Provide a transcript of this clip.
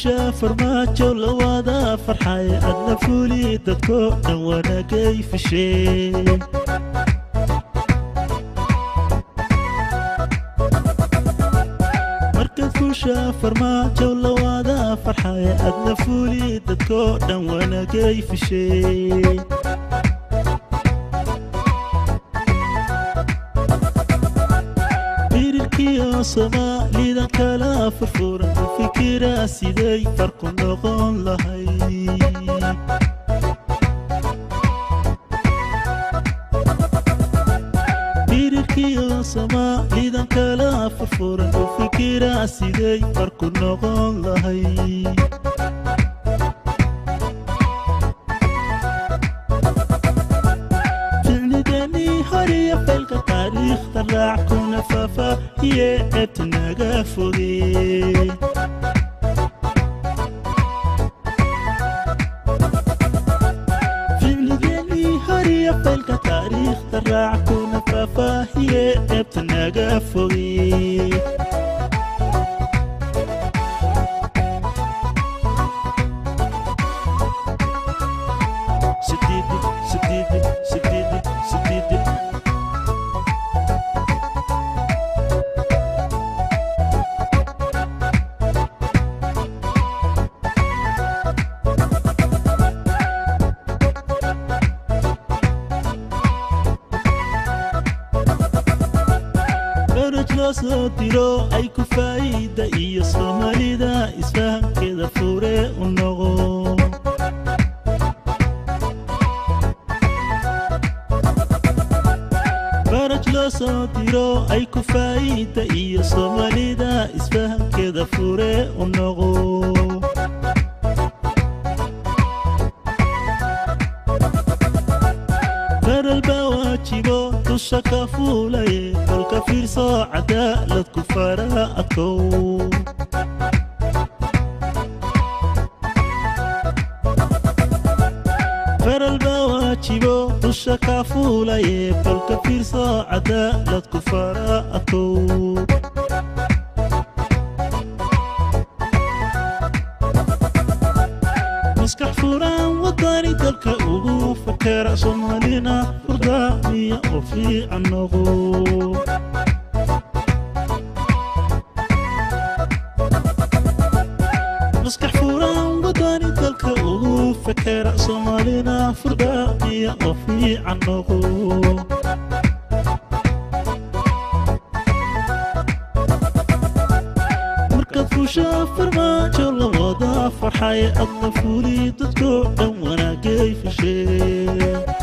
Fusha farmaajo la wada farxay adna fuuli dadko dhan wanaagay fishee. Markaad fusha farmaajo la wada farxay adna fuuli dadko dhan wanaagay fishee. Soomaalida kala furfuran u fikira siday farqu noqon lahay. Birirkiyo Soomaalida kala furfuran u fikira siday farqu noqon lahay. Ficnidani horiya faylka taariikhda raac kuna faafa ceebta naga fogee. Ficnidani horiya faylka taariikhda raac kuna faahfaahiye ceebta naga fogee. Sideed sideed sideed sideed. Baraj loo soo diro ay ku faa'iida iyo Soomaalida isfahankeeda fure u noqo. Baraj loo soo diro ay ku faa'iida iyo Soomaalida isfahankeeda fure u noqo. Faral baa waajibo dusha ka fuulaye kolka fiirso cadaalad ku fara adkow. Faral baa waajibo dusha ka fuulaye kolka fiirso cadaalad ku fara adkow. Maskax furan wadani dalka ugu fakera Soomaalina furdaamiya oo fiican noqo. Maskax furan wadani dalka ugu fakera Soomaalina furdaamiya oo fiican noqo. Markaad fusha farmaajo la wada farxay adna fuuli dadko dhan wanaagay fishee.